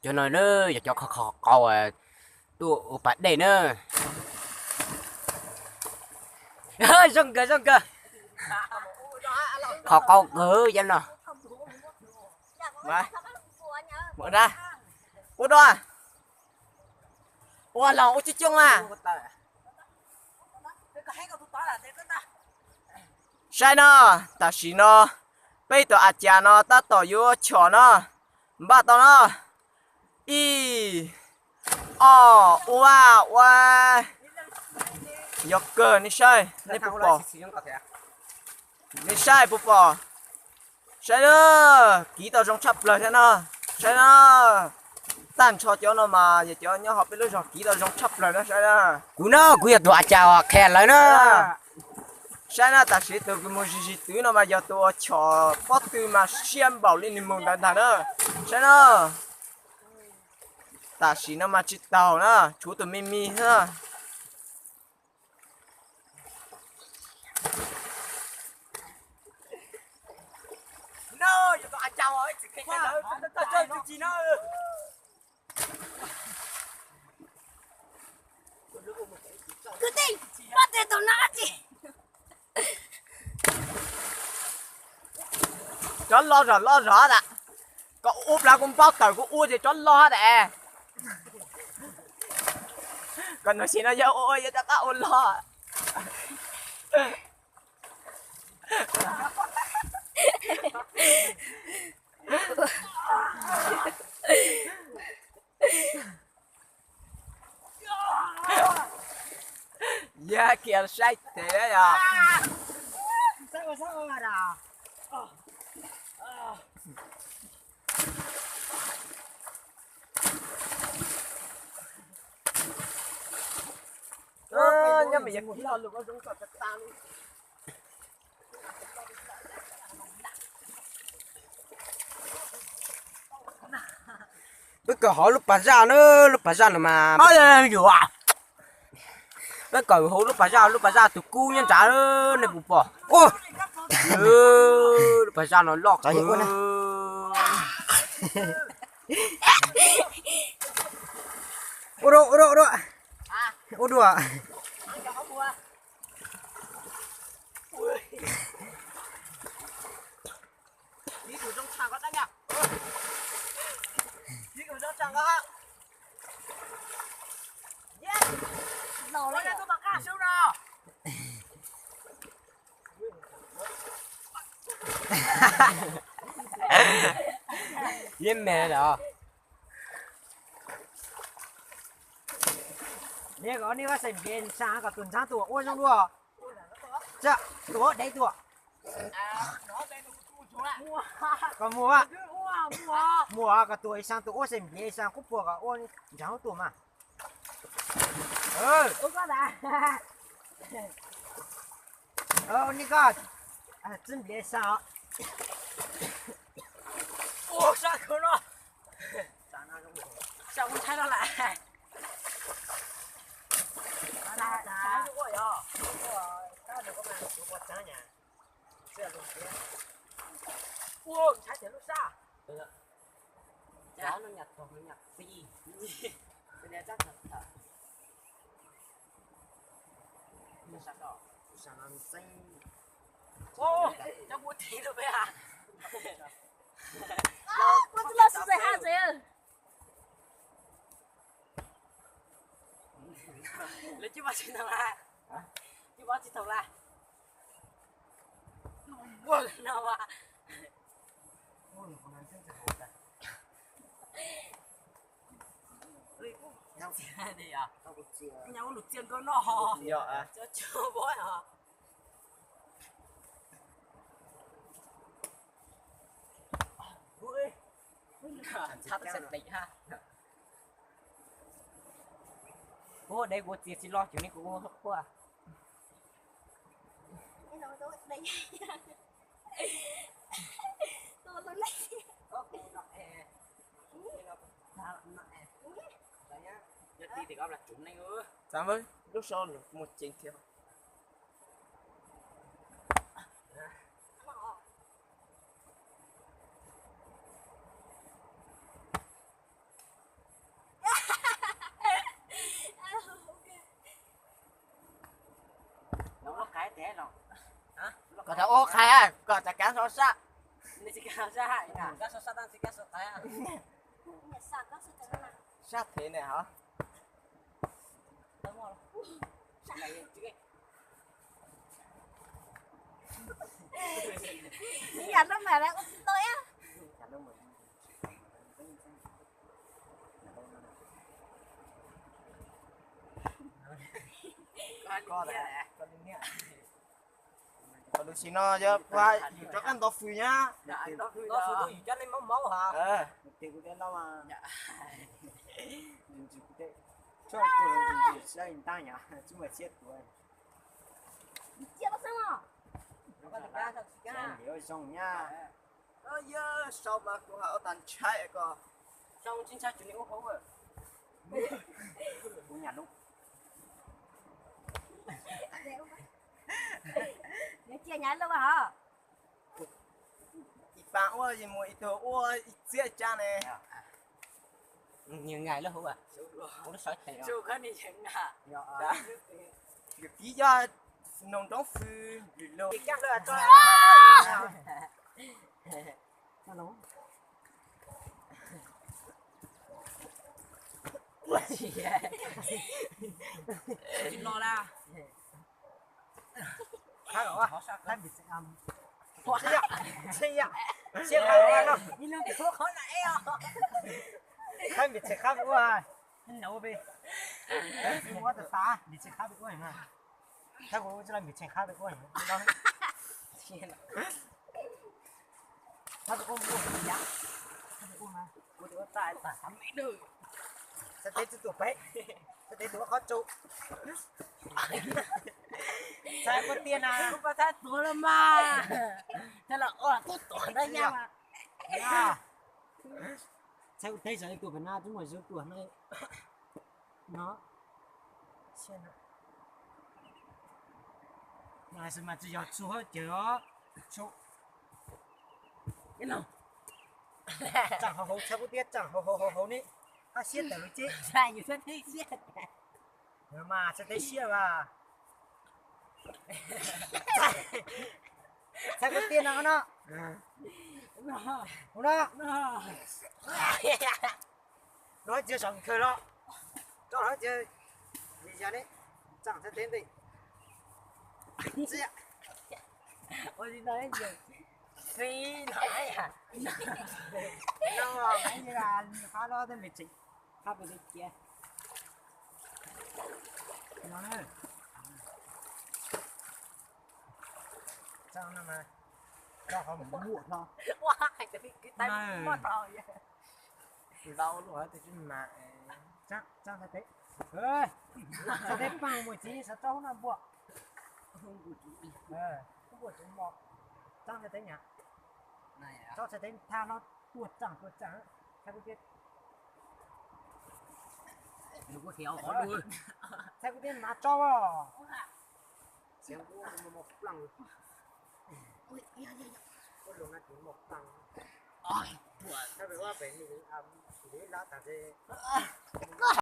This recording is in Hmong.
Cov no na yog cov qhov qhov qau tuaj ua pas dej na. Zoo nkawd, zoo nkawd. Qhov qau kawg cov no. Ua dua, ua los ua coob coob a. Saib no, tam sim no peb tus a cas no tab tom yuav chom no, npaj tau no, ib, ob, ua, ua, yog kawg nej saib, nej puas pom, nej saib puas pom, saib na, kiv tau zoo tshaj plaws saib no, saib na, tag nrho cov no mas yog cov nyob hauv peb lub zog kiv tau zoo tshaj plaws na saib na. Kuv no kuv yog tus a cas qhia lawv na. Saib na, tam sim tus kws mus zis zis twv no mas yog tus uas chom pob tw mas siab npaum li nws mus ntawd ntag na. Saib na, tam sim no mas tsis taug na, tshuav tus me me xwb. Kwv tij, pab tes tus no tsis. Cov loj zog loj zog tas, koj ua plaws kuv npaub tawm kuv ua ces cov loj tas. Koj no xyov no yog ua yog rov qab ua loj. Yog kiag saib tes yog. Nyob me yog kib lo lus koj zoo kom tag tag li. Peb kawm hauv lub pas zaj na, lub pas zaj no mas, peb kawm hauv lub pas zaj, lub pas zaj tus kub nyob nrad, nej puas pom? Lub pas zaj no loj. Ua dua, ua dua, ua dua. Ua dua. Yeej me lawm. Neb kom neb ua xeem npias xaas kom tus ntxhab tuam ua zoo dua. Tuam dev tuam. Koj muaj, muaj koj tuam ib xaas tuam ua xeem npias ib xaas kub puas kom ua ntxhab tuam mas. Ua ni koj txib npias ib xaas os. Lawv cib pob tsis tau lawm. Cib pob tsis tau lawm. Nyaj ua lus txias nkauj no. Cov cov pob os. Ua dev kuv txias tsis los, cuv ni kuv ua quaj. Yog tij tim koj lub sau lus muaj ceev thiab. Rau ua qhais kom rov qab sov sab. Sab thev ne hov. Ib yam lub mas ua tsis tau ib. Tam sim no yog kuv hais yus rov qab ntaus fws nyab. Zoo nyab. Yog sau mas kuv hais ua tag ntshai ko. Kuv nyam lub. Ib paab ua mus ib tug ua ib txhiab tsa ne. Nws nqaim lub hauv, lub sawv tes. Yog fiv yog noog nrov fwj lug. Qhab npis txhij qhab ua, qhab npis txhij qhab ua, ua peb, ua tas tas npis txhij qhab ua mas, qhab kuv ua tsis los npis txhij qhab ua, qhab ua ua yam, qhab ua tas tas, xav teb tsis tuam peb, xav teb tuam qhov tsau, xav ua tiag na, xav tuag los mas, xav los ua tub tuam na yog. Txhais kuv teb tsav ib tuam pem na, tub muaj zub tuam na. No, mas tsis yog tsu hauv cawv os. Tsaam hauv hauv, txhais kuv tias tsaam hauv hauv hauv hauv ne, hab siab tawm lub ceb. Mas txhais teb siab mas. Txhais kuv tias no no. Hu no. Rov txiav saum khaws los, rov txiav li yog ne, tsaam txhais teb ntev. Qab los tej me tseem qab pem li cia. Tsaam no mas, tsaam qhov mus muaj hlo. Lau lub hov twb tsis mas. Tsaam, tsaam txhais teb. Txhais teb paag mus txiv xav tso hub no npua. Npua tsis mos. Tsaam txhais teb nyam. Tso txhais teb thaj hlob tuaj tsaam tuaj tsaam. Txhais kuv tias, txhais kuv tias mas tso os.